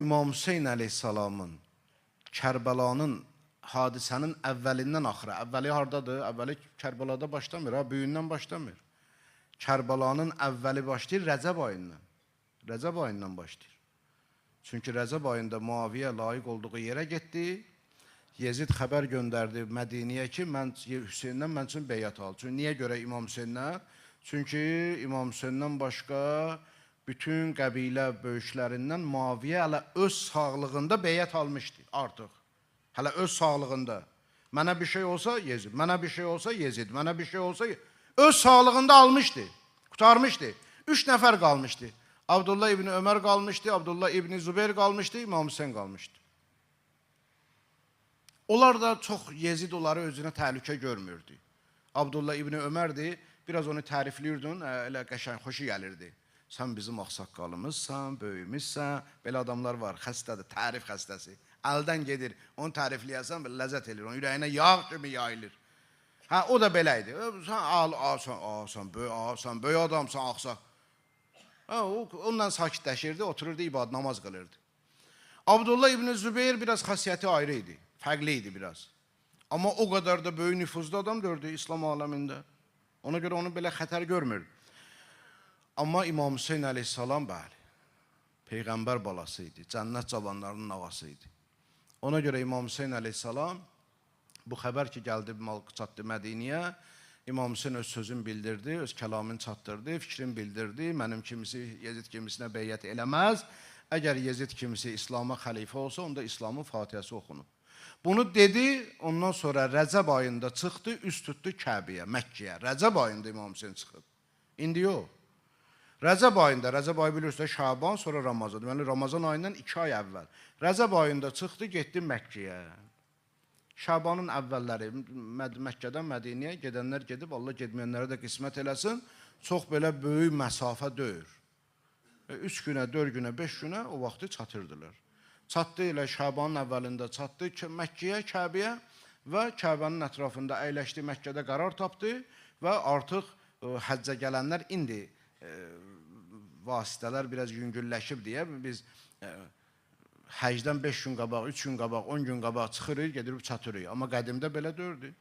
İmam Hüseyn əleyhissalamın Kərbəlanın hadisənin əvvəlindən axıra. Əvvəli hardadır? Əvvəli Kərbəlada başlamır, ha, böyündən başlamır. Kərbəlanın əvvəli başlayır Rəcəb ayından. Rəcəb ayından başlayır. Çünki Rəcəb ayında Muaviyə layiq olduğu yerə getdi. Yezid xəbər göndərdi Mədiniyə ki, mən Hüseyndən mən üçün beyət al. Çünki niyə görə İmam Hüseyndən? Çünki İmam Hüseyndən başqa bütün qəbilə böyüklərindən Muaviyə hələ öz sağlığında beyət almışdı artıq. Hələ öz sağlığında. Mənə bir şey olsa Yezid, mənə bir şey olsa Yezid, mənə bir şey olsa öz sağlığında almışdı, qurtarmışdı. 3 nəfər qalmışdı. Abdullah İbni Ömər qalmışdı, Abdullah İbni Zübeyir qalmışdı, İmam Hüseyn qalmışdı. Onlar da çox Yezid onları özünə təhlükə görmürdü. Abdullah İbni Ömərdir, biraz onu tərifləyirdin, elə qəşəng, xoşu gəlirdi. Sən bizim ağsaqqalımızsan, böyüyümüzsən, belə adamlar var, xəstədir, tərif xəstəsi. Əldən gedir, onu tərifləyəsən, belə ləzzət eləyir, onun ürəyinə yağ kimi yayılır. Hə, o da belə idi. Sən, sən böyük, sən böyük adamsan, ağsaq. Hə, o, onunla sakitləşirdi, otururdu, ibadət, namaz qılırdı. Abdullah İbni Zübeyir biraz xasiyyəti ayrı idi, fərqli idi biraz. Amma o qədər də böyük nüfuzlu adam gördü İslam aləmində. Ona görə onu belə xətər görmür. Amma İmam Hüseyn əleyhissalam, bəli, Peyğəmbər balası idi, cənnət cavanlarının ağası idi. Ona görə İmam Hüseyn əleyhissalam, bu xəbər ki, gəldi, çatdı Mədiniyə, İmam Hüseyn öz sözünü bildirdi, öz kəlamını çatdırdı, fikrini bildirdi. Mənim kimisi Yezid kimisinə beyət eləməz. Əgər Yezid kimisi İslama xəlifə olsa, onda İslamın fatihəsi oxunub. Bunu dedi, ondan sonra Rəcəb ayında çıxdı, üst tutdu Kəbəyə, Məkkəyə. Rəcəb ayında İmam Hüseyn çıxıb. İndi yox. Rəcəb ayında, Rəcəb ayı bilirsiniz, Şaban, sonra Ramazan. Deməli, Ramazan ayından 2 ay əvvəl. Rəcəb ayında çıxdı, getdi Məkkəyə. Şabanın əvvəlləri Məkkədən Mədiniyə gedənlər gedib, Allah getməyənlərə də qismət eləsin. Çox belə böyük məsafə deyil. 3 günə, 4 günə, 5 günə o vaxtı çatırdılar. Çatdı elə Şabanın əvvəlində çatdı Məkkəyə, Kəbəyə və Kəbənin ətrafında əyləşdi, Məkkədə qərar tapdı və artıq həccə gələnlər indi vasitələr biraz yüngülləşib deyə biz həcdən 5 gün qabaq, 3 gün qabaq, 10 gün qabaq çıxırıq, gedirik, çatırıq. Amma qədimdə belə deyildi.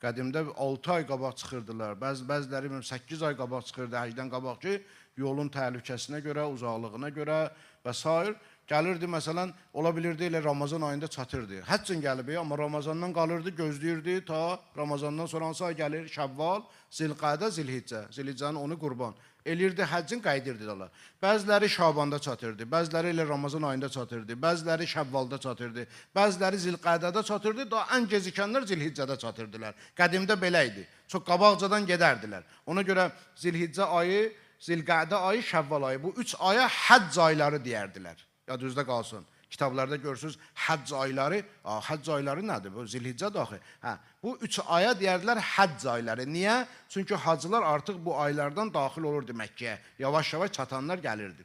Qədimdə 6 ay qabaq çıxırdılar. Bəziləri 8 ay qabaq çıxırdı həcdən qabaq ki, yolun təhlükəsinə görə, uzaqlığına görə və s. Gəlirdi, məsələn, ola bilirdi elə Ramazan ayında çatırdı. Həccin gəlib, amma Ramazandan qalırdı, gözləyirdi ta Ramazandan sonra hansı ay gəlir? Şəvval, Zilqədə, Zilhiccə. Zilhiccənin 10-u qurban. Elirdi həccin, qayıdırdı onlar. Bəziləri Şabanda çatırdı, bəziləri elə Ramazan ayında çatırdı, bəziləri Şəvvalda çatırdı, bəziləri Zilqədədə çatırdı, daha ən gecikənlər Zilhiccədə çatırdılar. Qədimdə belə idi. Çox qabaqcadan gedərdilər. Ona görə Zilhiccə ayı, Zilqədə ayı, Şəvval ayı. Bu 3 aya həcc ayları deyərdilər. Yadınızda qalsın. Kitablarda görürsünüz həcc ayları. Həcc ayları nədir? Bu Zilhiccə daxil. Hə, bu 3 aya deyərdilər həcc ayları. Niyə? Çünki hacılar artıq bu aylardan daxil olurdu Məkkəyə. Yavaş-yavaş çatanlar gəlirdi.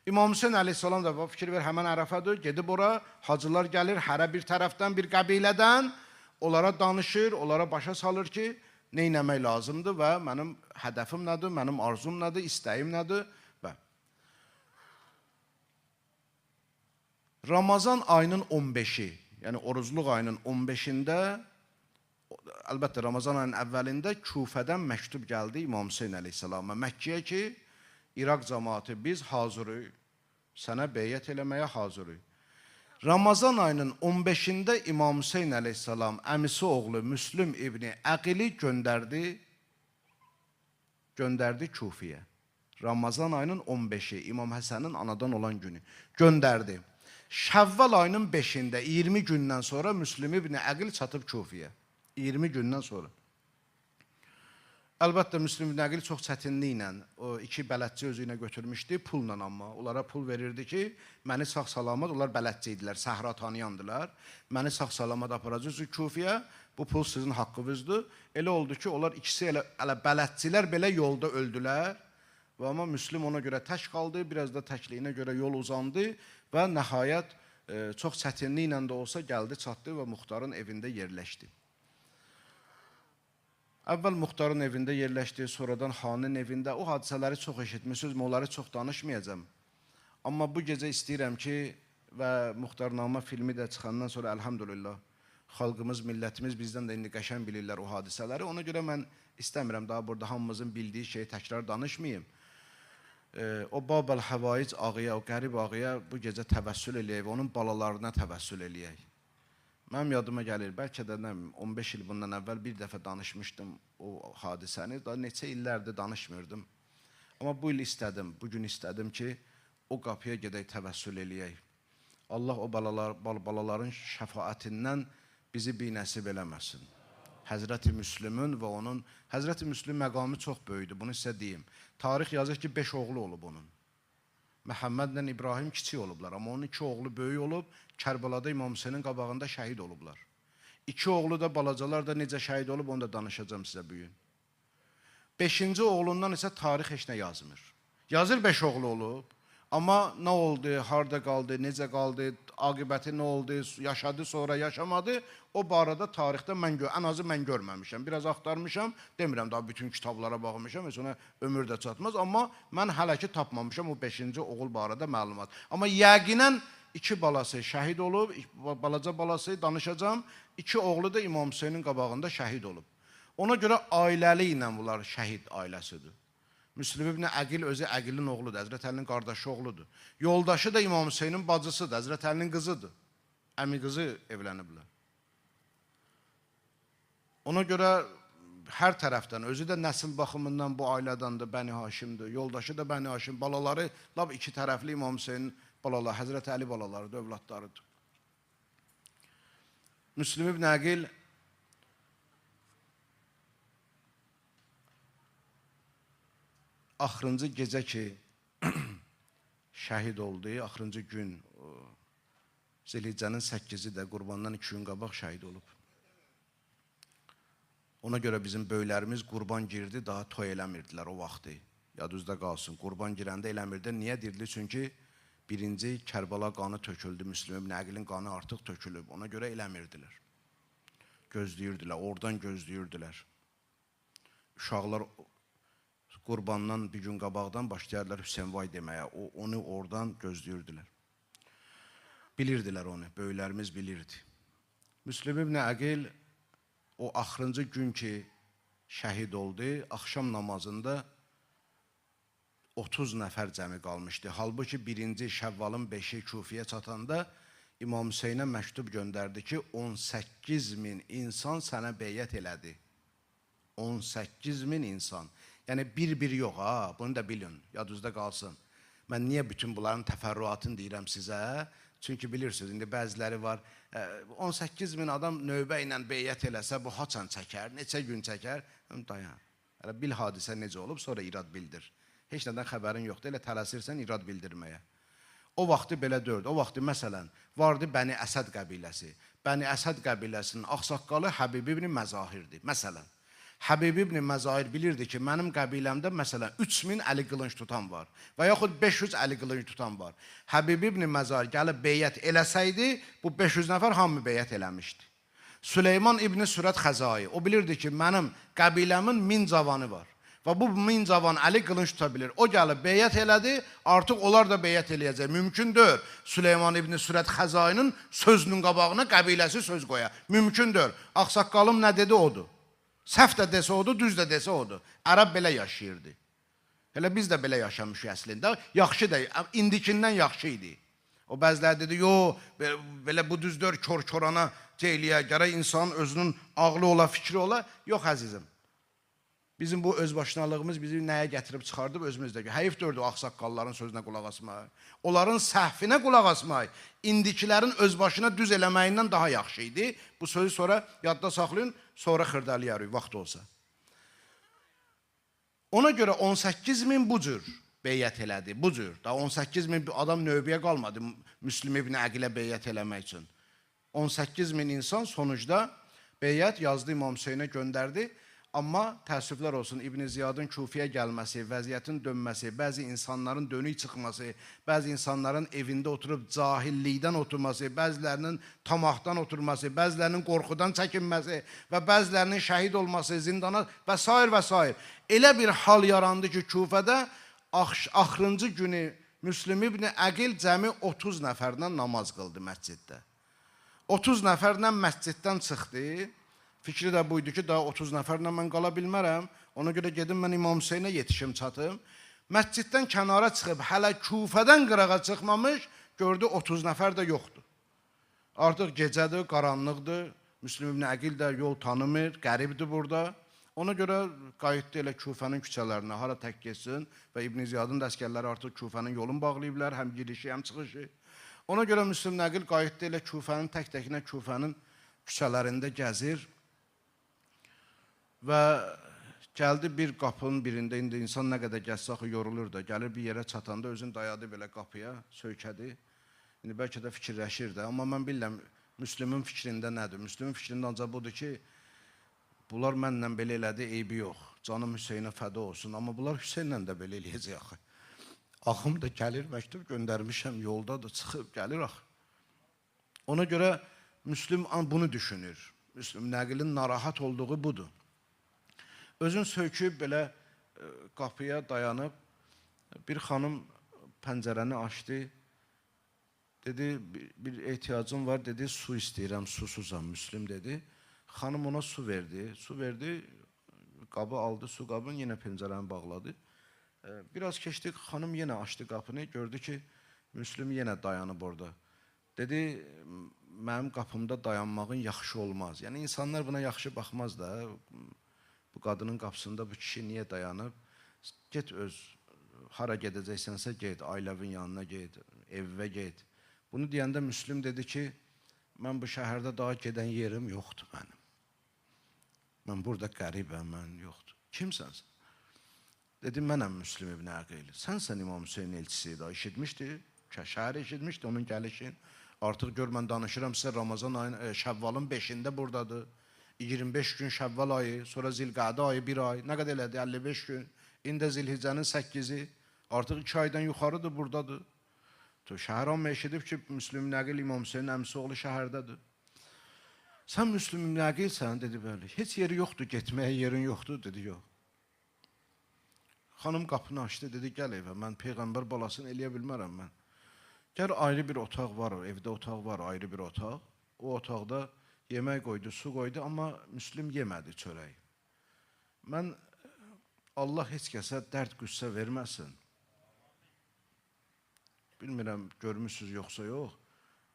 İmam Hüseyn əleyhissalam da fikir ver, həmən Ərəfədir, gedib ora, hacılar gəlir hərə bir tərəfdən, bir qəbilədən, onlara danışır, onlara başa salır ki, nə etmək lazımdır və mənim hədəfim nədir, mənim arzum nədir, istəyim nədir? Ramazan ayının 15-i, yəni orucluq ayının 15-ində, əlbəttə Ramazan ayının əvvəlində Kufədən məktub gəldi İmam Hüseyn əleyhissalama Məkkəyə ki, İraq cəmaatı biz hazırıq, sənə beyət eləməyə hazırıq. Ramazan ayının 15-ində İmam Hüseyn əleyhissalam əmisi oğlu Müslüm İbni Əqili göndərdi Kufiyə. Ramazan ayının 15-i İmam Həsənin anadan olan günü göndərdi. Şəvval ayının 5-ində 20 gündən sonra Müslüm İbni Əqil çatıb Kufiyə. 20 gündən sonra. Əlbəttə Müslüm İbni Əqil çox çətinliklə o iki bələdçi özü ilə götürmüşdü, pulla amma. Onlara pul verirdi ki, məni sağ-salamat, onlar bələdçi idilər, səhra tanıyandılar. Məni sağ-salamat aparacaqsınız Kufiyə, bu pul sizin haqqınızdır. Elə oldu ki, onlar ikisi elə bələdçilər belə yolda öldülər. Və amma Müslüm ona görə tək qaldı, biraz da təkliyinə görə yol uzandı və nəhayət çox çətinliklə də olsa gəldi, çatdı və Muxtarın evində yerləşdi. Əvvəl Muxtarın evində yerləşdi, sonradan xanın evində. O hadisələri çox eşitmişsiniz, onları çox danışmayacağam. Amma bu gecə istəyirəm ki, Və Muxtarnamə filmi də çıxandan sonra əlhamdülillah xalqımız, millətimiz bizdən də indi qəşəng bilirlər o hadisələri. Ona görə mən istəmirəm daha burada hamımızın bildiyi şeyi təkrar danışmayım. O Bab-əl Həvaic ağıya, o qərib ağıya bu gecə təvəssül eləyək və onun balalarına təvəssül eləyək. Mənim yadıma gəlir, bəlkə də 15 il bundan əvvəl bir dəfə danışmışdım o hadisəni. Daha neçə illərdir danışmırdım. Amma bu il istədim, bu gün istədim ki, o qapıya gedək təvəssül eləyək. Allah o balaların şəfaətindən bizi binəsib eləməsin. Həzrəti Müslümün və onun, Həzrəti Müslüm məqamı çox böyüdü, bunu sizə deyim. Tarix yazır ki, 5 oğlu olub onun. Məhəmmədlə İbrahim kiçik olublar, amma onun 2 oğlu böyük olub, Kərbəlada İmam Hüseynin qabağında şəhid olublar. 2 oğlu da, balacalar da necə şəhid olub, onu da danışacağım sizə bugün. 5-ci oğlundan isə tarix heç nə yazmır. Yazır 5 oğlu olub, amma nə oldu, harda qaldı, necə qaldı, aqibəti nə oldu, yaşadı, sonra yaşamadı, o barədə tarixdə mən, ən azı mən görməmişəm. Biraz axtarmışam, demirəm daha bütün kitablara baxmışam, heç ona ömür də çatmaz, amma mən hələ ki tapmamışam o 5-ci oğul barədə məlumat. Amma yəqinən 2 balası şəhid olub, balaca balası danışacağam, 2 oğlu da İmam Hüseynin qabağında şəhid olub. Ona görə ailəli ilə bunlar şəhid ailəsidir. Müslüm ibn Əqil özü Əqilin oğludur, Həzrət Əlinin qardaşı oğludur. Yoldaşı da İmam Hüseynin bacısıdır, Həzrət Əlinin qızıdır. Əmi qızı evləniblər. Ona görə hər tərəfdən, özü də nəsil baxımından bu ailədəndir, Bəni Haşimdir, yoldaşı da Bəni Haşim, balaları lap iki tərəfli İmam Hüseynin balaları, Həzrət Əli balalarıdır, övladlarıdır. Müslüm ibn Əqil axırıncı gecə ki şəhid oldu, axırıncı gün Zilhiccənin 8-i də qurbandan 2 gün qabaq şəhid olub. Ona görə bizim böyüklərimiz qurban girdi, daha toy eləmirdilər o vaxtı. Yadınızda qalsın, qurban girəndə eləmirdi. Niyə deyirdi? Çünki birinci Kərbəla qanı töküldü, Müslüm ibn Əqilin qanı artıq tökülüb. Ona görə eləmirdilər. Gözləyirdilər, oradan gözləyirdilər. Uşaqlar qurbandan bir gün qabaqdan başlayardılar Hüseyn vay deməyə. Onu oradan gözləyirdilər. Bilirdilər onu, böyüklərimiz bilirdi. Müslüm ibn Əqil o axırıncı gün ki şəhid oldu, axşam namazında 30 nəfər cəmi qalmışdı. Halbuki birinci Şəvvalın 5-i Kufiyə çatanda İmam Hüseynə məktub göndərdi ki, 18 min insan sənə beyyət elədi. 18 min insan. Yəni bir-bir yox ha, bunu da bilin, yadınızda qalsın. Mən niyə bütün bunların təfərrüatını deyirəm sizə? Çünki bilirsiniz, indi bəziləri var, 18 min adam növbə ilə beyyət eləsə, bu haçan çəkər, neçə gün çəkər? Dayan, hələ bil hadisə necə olub, sonra irad bildir. Heç nədən xəbərin yoxdur, elə tələsirsən irad bildirməyə. O vaxtı belə dördü, o vaxtı məsələn, vardı Bəni Əsəd qəbiləsi. Bəni Əsəd qəbiləsinin ağsaqqalı Həbib ibn Məzahirdir, məsələn. Həbib ibn Məzahir bilirdi ki, mənim qəbiləmdə məsələn 3000 əli qılınc tutan var və yaxud 500 əli qılınc tutan var. Həbib ibn Məzahir gəlib beyyət eləsəydi, bu 500 nəfər hamı beyyət eləmişdi. Süleyman ibn Sürət Xəzai, o bilirdi ki, mənim qəbiləmin 1000 cavanı var və bu 1000 cavan əli qılınc tuta bilir. O gəlib beyyət elədi, artıq onlar da beyyət eləyəcək. Mümkün deyil. Süleyman ibn Sürət Xəzainin sözünün qabağına qəbiləsi söz qoya. Mümkün deyil. Ağsaqqalım nə dedi odur. Səhv də desə odur, düz də desə odur. Ərəb belə yaşayırdı. Elə biz də belə yaşamışıq əslində. Yaxşı da, indikindən yaxşı idi. O bəziləri dedi, yo, belə bu düzdür, kor-korana eləyə, gərək insanın özünün ağlı ola, fikri ola. Yox, əzizim. Bizim bu özbaşınalığımız bizi nəyə gətirib çıxardıb özümüz də. Həyif dördü o ağsaqqalların sözünə qulaq asmaq. Onların səhvinə qulaq asmaq. İndikilərin özbaşına düz eləməyindən daha yaxşı idi. Bu sözü sonra yadda saxlayın, sonra xırdalayarıq vaxt olsa. Ona görə 18 min bu cür beyyət elədi, bu cür. Daha 18 min adam növbəyə qalmadı Müslüm ibn Əqilə beyyət eləmək üçün. 18 min insan sonucda beyyət yazdı İmam Hüseynə göndərdi. Amma təəssüflər olsun İbn Ziyadın Kufiyə gəlməsi, vəziyyətin dönməsi, bəzi insanların dönük çıxması, bəzi insanların evində oturub cahillikdən oturması, bəzilərinin tamahdan oturması, bəzilərinin qorxudan çəkinməsi və bəzilərinin şəhid olması, zindana və sair və sair. Elə bir hal yarandı ki, Kufədə axırıncı günü Müslüm ibn Əqil cəmi 30 nəfərlə namaz qıldı məsciddə. 30 nəfərlə məsciddən çıxdı. Fikri də buydu ki, daha 30 nəfərlə mən qala bilmərəm. Ona görə gedim mən İmam Hüseynə yetişim, çatım. Məsciddən kənara çıxıb, hələ Kufədən qırağa çıxmamış, gördü 30 nəfər də yoxdur. Artıq gecədir, qaranlıqdır. Müslüm ibn Əqil də yol tanımır, qəribdir burada. Ona görə qayıtdı elə Kufənin küçələrinə, hara tək getsin və İbn Ziyadın da əsgərləri artıq Kufənin yolunu bağlayıblar, həm girişi, həm çıxışı. Ona görə Müslüm ibn Əqil qayıtdı elə Kufənin tək-təkinə Kufənin küçələrində gəzir və gəldi bir qapının birində, indi insan nə qədər gəzsə axı yorulur da, gəlir bir yerə çatanda özünü dayadı belə qapıya, söykədi. İndi bəlkə də fikirləşir də, amma mən bilirəm Müslümün fikrində nədir? Müslümün fikrində ancaq budur ki, bunlar mənlə belə elədi, eybi yox. Canım Hüseynə fəda olsun, amma bunlar Hüseynlə də belə eləyəcək axı. Axım da gəlir, məktub göndərmişəm, yolda da çıxıb gəlir axı. Ona görə Müslüm bunu düşünür. Müslüm Əqilin narahat olduğu budur. Özün söyküyüb belə qapıya dayanıb, bir xanım pəncərəni açdı. Dedi, bir ehtiyacım var, dedi, su istəyirəm, susuzam, Müslüm dedi. Xanım ona su verdi, su verdi, qabı aldı, su qabını yenə pəncərəni bağladı. Biraz keçdi, xanım yenə açdı qapını, gördü ki, Müslüm yenə dayanıb orada. Dedi, mənim qapımda dayanmağın yaxşı olmaz. Yəni, insanlar buna yaxşı baxmaz da, bu qadının qapısında bu kişi niyə dayanıb? Get öz, hara gedəcəksənsə get, ailəvin yanına get, evə get. Bunu deyəndə Müslüm dedi ki, mən bu şəhərdə daha gedən yerim yoxdur mənim. Mən burada qəribəm, mən yoxdur. Kimsən sən? Dedi, mənəm Müslüm ibn Əqil. Sənsən İmam Hüseyin elçisi də eşitmişdi, şəhər eşitmişdi onun gəlişin. Artıq gör, mən danışıram sizə Ramazan ayın, Şəvvalın 5-də buradadır. 25 gün Şəvval ayı, sonra Zilqədə ayı bir ay, nə qədər elədi? 55 gün. İndi Zilhicənin 8-i, artıq 2 aydan yuxarıdır, buradadır. Şəhər amma eşidib ki, Müslüm ibn Əqil İmam Hüseynin əmisi oğlu şəhərdədir. Sən Müslüm ibn Əqilsən, dedi bəli. Heç yeri yoxdur, getməyə yerin yoxdur, dedi yox. Xanım qapını açdı, dedi gəl evə, mən peyğəmbər balasını eləyə bilmərəm mən. Gəl ayrı bir otaq var, evdə otaq var, ayrı bir otaq. O otaqda yemək qoydu, su qoydu, amma Müslüm yemədi çörək. Mən, Allah heç kəsə dərd qüssə verməsin. Bilmirəm, görmüşsünüz yoxsa yox.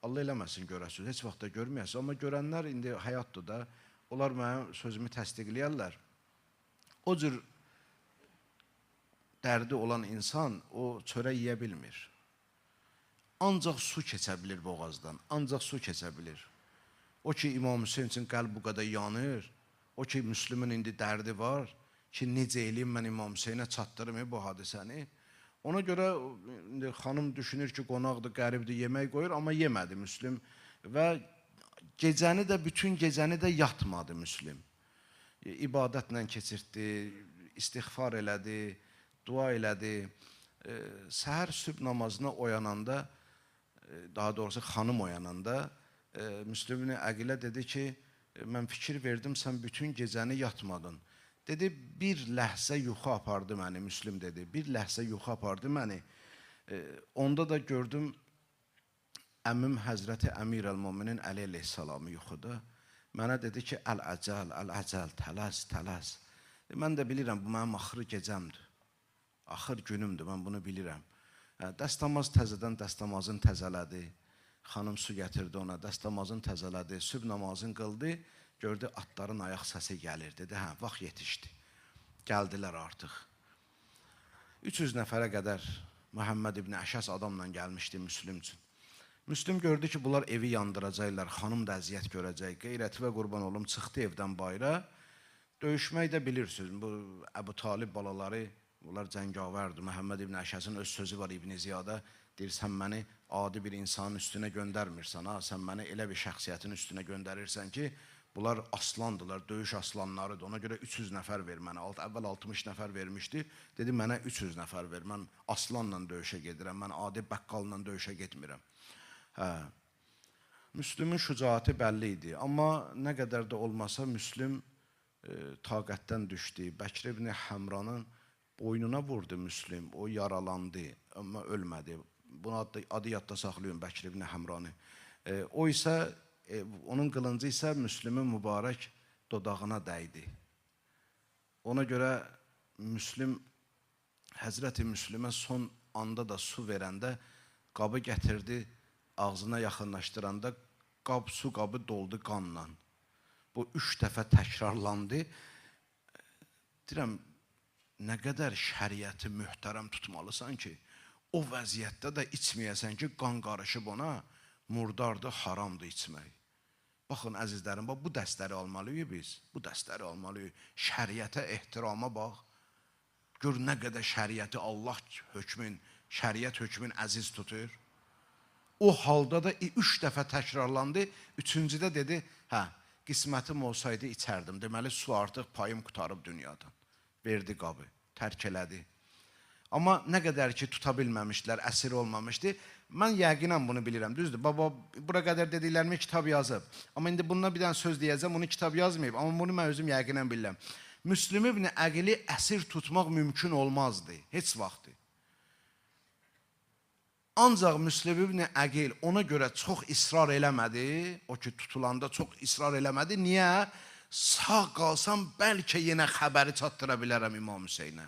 Allah eləməsin görəsiniz, heç vaxt da görməyəsiniz. Amma görənlər indi həyatdır da, onlar mənim sözümü təsdiqləyərlər. O cür dərdi olan insan o çörək yiyə bilmir. Ancaq su keçə bilir boğazdan, ancaq su keçə bilir. O ki, İmam Hüseyin üçün qəlb bu qədər yanır, o ki, Müslümün indi dərdi var ki, necə eləyim mən İmam Hüseynə çatdırım bu hadisəni. Ona görə indi xanım düşünür ki, qonaqdır, qəribdir, yemək qoyur, amma yemədi Müslüm. Və gecəni də, bütün gecəni də yatmadı Müslüm. İbadətlə keçirtdi, istiğfar elədi, dua elədi. Səhər sübh namazına oyananda, daha doğrusu xanım oyananda, Müslüm ibn Əqilə dedi ki, mən fikir verdim, sən bütün gecəni yatmadın. Dedi, bir ləhzə yuxu apardı məni, Müslüm dedi, bir ləhzə yuxu apardı məni. Onda da gördüm, əmim Həzrəti Əmir əl-Müminin Əli əleyhissalamı yuxuda. Mənə dedi ki, əl-əcəl, əl-əcəl, tələs, tələs. Mən də bilirəm, bu mənim axırı gecəmdir, axır günümdür, mən bunu bilirəm. Dəstəmaz təzədən dəstəmazını təzələdi. Xanım su gətirdi ona, dəstəmazını təzələdi, sübh namazını qıldı. Gördü, atların ayaq səsi gəlir. Dedi, hə, vaxt yetişdi. Gəldilər artıq. 300 nəfərə qədər Məhəmməd ibn Əşəs adamla gəlmişdi Müslüm üçün. Müslüm gördü ki, bunlar evi yandıracaqlar, xanım da əziyyət görəcək. Qeyrəti və qurban olum, çıxdı evdən bayıra. Döyüşmək də bilirsiniz, bu Əbu Talib balaları, bunlar cəngavərdir. Məhəmməd ibn Əşəsin öz sözü var İbn Ziyada. Deyir, sən məni adi bir insanın üstünə göndərmirsən, ha? Sən məni elə bir şəxsiyyətin üstünə göndərirsən ki, bunlar aslandılar, döyüş aslanlarıdır. Ona görə 300 nəfər ver mənə. Əvvəl 60 nəfər vermişdi. Dedi, mənə 300 nəfər ver. Mən aslanla döyüşə gedirəm. Mən adi bəqqalla döyüşə getmirəm. Hə. Müslümün şücaəti bəlli idi. Amma nə qədər də olmasa Müslüm taqətdən düşdü. Bəkr ibn Həmranın Boynuna vurdu Müslim, o yaralandı, amma ölmədi. Bunu adı yadda saxlayın, Bəkir ibn Həmranı. O isə, onun qılıncı isə Müslümin mübarək dodağına dəydi. Ona görə Müslim, Həzrəti Müslümə son anda da su verəndə qabı gətirdi, ağzına yaxınlaşdıranda su qabı doldu qanla. Bu 3 dəfə təkrarlandı. Deyirəm, nə qədər şəriəti möhtərəm tutmalısan ki, o vəziyyətdə də içməyəsən ki, qan qarışıb ona, murdardır, haramdır içmək. Baxın, əzizlərim, bax, bu dərsləri almalıyıq biz, bu dərsləri almalıyıq. Şəriətə ehtirama bax. Gör nə qədər şəriəti Allah hökmün, şəriət hökmün əziz tutur. O halda da 3 dəfə təkrarlandı, 3-cüdə dedi, hə, qismətim olsaydı içərdim. Deməli, su artıq payım qurtarıb dünyadan. Verdi qabı, tərk elədi. Amma nə qədər ki tuta bilməmişdilər, əsir olmamışdı. Mən yəqinən bunu bilirəm, düzdür. Baba, bura qədər dediklərimi kitab yazıb. Amma indi bundan bir dənə söz deyəcəm, onu kitab yazmayıb. Amma bunu mən özüm yəqinən bilirəm. Müslüm ibn Əqili əsir tutmaq mümkün olmazdı, heç vaxtı. Ancaq Müslüm ibn Əqil ona görə çox israr eləmədi, o ki tutulanda çox israr eləmədi. Niyə? Sağ qalsam bəlkə yenə xəbəri çatdıra bilərəm İmam Hüseynə.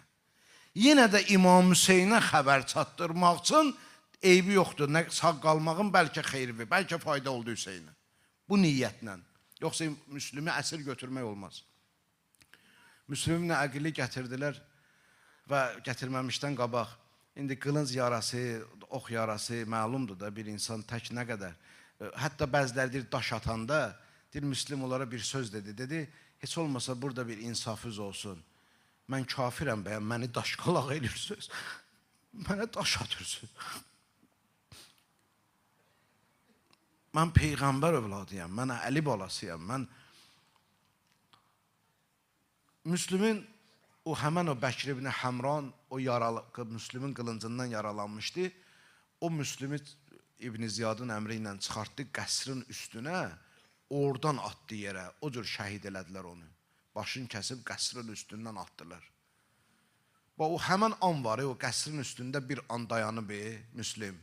Yenə də İmam Hüseynə xəbər çatdırmaq üçün eybi yoxdur. Nə, sağ qalmağın bəlkə xeyri, bəlkə fayda oldu Hüseynə. Bu niyyətlə. Yoxsa Müslümü əsir götürmək olmaz. Müslüm ibn Əqili gətirdilər və gətirməmişdən qabaq. İndi qılınc yarası, ox yarası məlumdur da bir insan tək nə qədər. Hətta bəziləri deyir daş atanda, deyir Müslüm onlara bir söz dedi. Dedi, heç olmasa burada bir insafız olsun. Mən kafirəm bəyəm, məni daşqalaq edirsiniz. Mənə daş atırsınız. Mən peyğəmbər övladıyam, mən Əli balasıyam, mən... Müslümün o həmən o Bəkir ibn Həmran, o yaralı, Müslümün qılıncından yaralanmışdı. O Müslümü İbn Ziyadın əmri ilə çıxartdı qəsrin üstünə, oradan atdı yerə. O cür şəhid elədilər onu. Başını kəsib qəsrin üstündən atdılar. Bax, o həmən an var, o qəsrin üstündə bir an dayanıb Müslüm.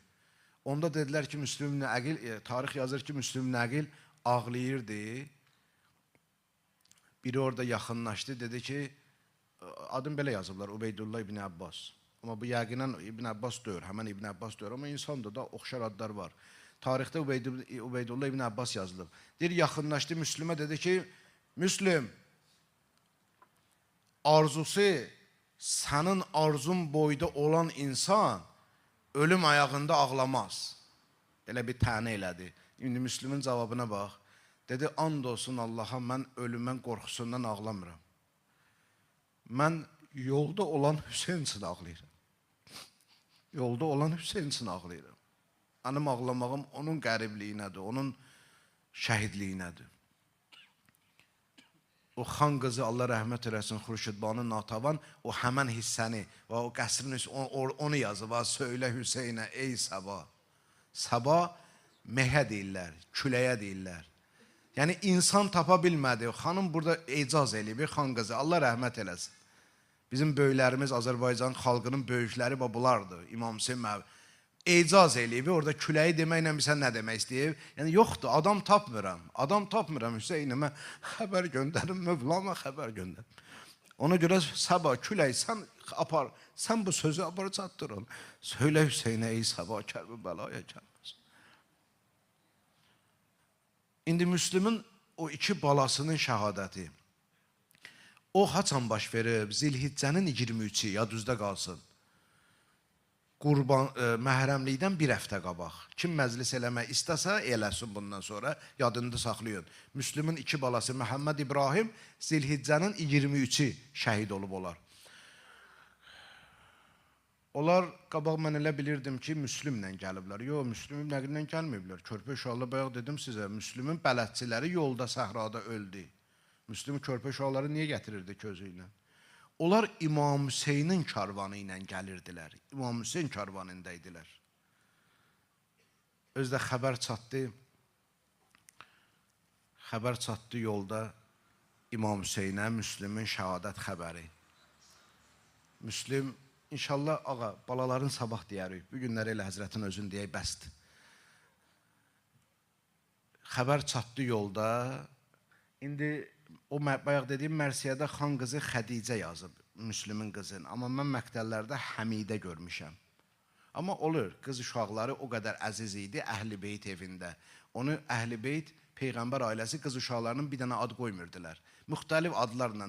Onda dedilər ki, Müslüm ibn Əqil, tarix yazır ki, Müslüm ibn Əqil ağlayırdı. Biri orada yaxınlaşdı, dedi ki, adım belə yazıblar, Ubeydullah İbn Abbas. Amma bu yəqinən İbn Abbas deyir, həmən İbn Abbas deyir, amma insanda da oxşar adlar var. Tarixdə Ubeydullah İbn Abbas yazılıb. Deyir, yaxınlaşdı Müslümə, dedi ki, Müslüm, arzusu sənin arzun boyda olan insan ölüm ayağında ağlamaz. Belə bir tənə elədi. İndi Müslümün cavabına bax. Dedi, and olsun Allaha, mən ölümün qorxusundan ağlamıram. Mən yolda olan Hüseyn üçün ağlayıram. Yolda olan Hüseyn üçün ağlayıram. Mənim ağlamağım onun qəribliyinədir, onun şəhidliyinədir. O xan qızı, Allah rəhmət eləsin, Xurşudbanı Natavan, o həmən hissəni və o qəsrin onu yazıb, söylə Hüseynə, ey Səba. Səba mehə deyirlər, küləyə deyirlər. Yəni, insan tapa bilmədi. Xanım burada ecaz eləyib, xan qızı, Allah rəhmət eləsin. Bizim böyüklərimiz, Azərbaycan xalqının böyükləri bulardır. İmam Hüseyn ecaz eləyib, orada küləyi deməklə sən nə demək istəyib? Yəni, yoxdur, adam tapmıram. Adam tapmıram Hüseynimə xəbər göndərim, Mövlama xəbər göndərim. Ona görə Səba, külək, sən apar, sən bu sözü apar çatdır onu. Söylə Hüseynə, ey Səba, kərbi bəlaya gəlməz. İndi Müslümün o iki balasının şəhadəti. O haçan baş verib? Zilhiccənin 23-ü, yadınızda qalsın. Qurban, məhrəmlikdən bir həftə qabaq. Kim məclis eləmək istəsə, eləsin bundan sonra, yadında saxlayın. Müslümün iki balası Məhəmməd İbrahim Zilhiccənin 23-ü şəhid olub olar. Onlar, qabaq mən elə bilirdim ki, Müslümlə gəliblər. Yox, Müslümün nəqlinlə gəlməyiblər. Körpə uşaqlar, bayaq dedim sizə, Müslümün bələdçiləri yolda, səhrada öldü. Müslüm körpə uşaqları niyə gətirirdi közü ilə? Onlar İmam Hüseynin karvanı ilə gəlirdilər. İmam Hüseyn karvanında idilər. Özdə xəbər çatdı. Xəbər çatdı yolda İmam Hüseynə Müslümün şəhadət xəbəri. Müslim, inşallah ağa, balaların sabah deyərik. Bu günləri elə Həzrətin özün deyək, bəsdir. Xəbər çatdı yolda. İndi o bayaq dediyim mərsiyədə xan qızı Xədicə yazıb, Müslümin qızını. Amma mən məktəllərdə Həmidə görmüşəm. Amma olur, qız uşaqları o qədər əziz idi Əhl-i Beyt evində. Onu Əhl-i Beyt, Peyğəmbər ailəsi qız uşaqlarının bir dənə ad qoymurdular. Müxtəlif adlarla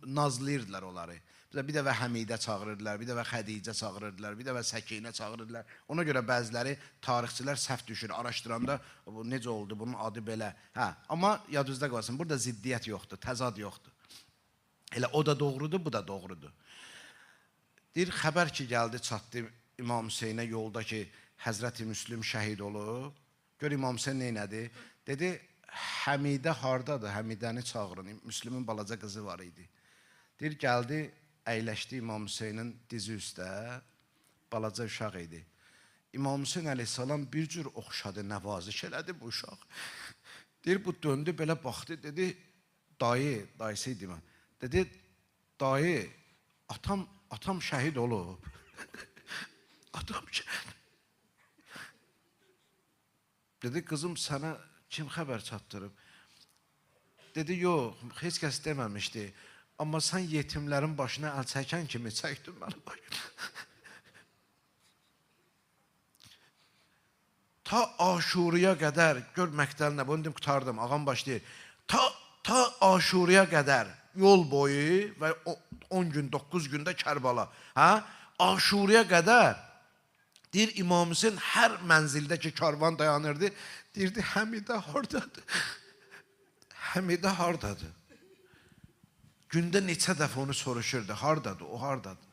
nazlayırdılar onları. Bir dəfə Həmidə çağırırdılar, bir dəfə Xədicə çağırırdılar, bir dəfə Səkinə çağırırdılar. Ona görə bəziləri tarixçilər səhv düşür, araşdıranda bu necə oldu, bunun adı belə. Hə, amma yadınızda qalsın, burada ziddiyyət yoxdur, təzad yoxdur. Elə o da doğrudur, bu da doğrudur. Deyir, xəbər ki gəldi, çatdı İmam Hüseynə yolda ki, Həzrəti Müslüm şəhid olub. Gör İmam Hüseyn neynədi? Dedi, Həmidə hardadır? Həmidəni çağırın. Müslümün balaca qızı var idi. Deyir, gəldi, əyləşdi İmam Hüseynin dizi üstə, balaca uşaq idi. İmam Hüseyn əleyhissalam bir cür oxşadı, nəvaziş elədi bu uşaq. Deyir, bu döndü, belə baxdı, dedi, dayı, dayısı idi mən. Dedi, dayı, atam şəhid olub. Atam şəhid. Dedi, qızım sənə kim xəbər çatdırıb? Dedi, yox, heç kəs deməmişdi. Amma sən yetimlərin başına əl çəkən kimi çəkdin mənim başına. Ta Aşuriyə qədər, gör məktəlinə, bunu deyim, qurtardım, ağam başlayır. Ta Aşuriyə qədər yol boyu və 10 gün, 9 gündə Kərbala. Hə? Aşuriyə qədər deyir, İmam Hüseyn hər mənzildə ki, karvan dayanırdı, deyirdi, Həmidə hardadır? Həmidə hardadır? Gündə neçə dəfə onu soruşurdu, hardadır, o hardadır?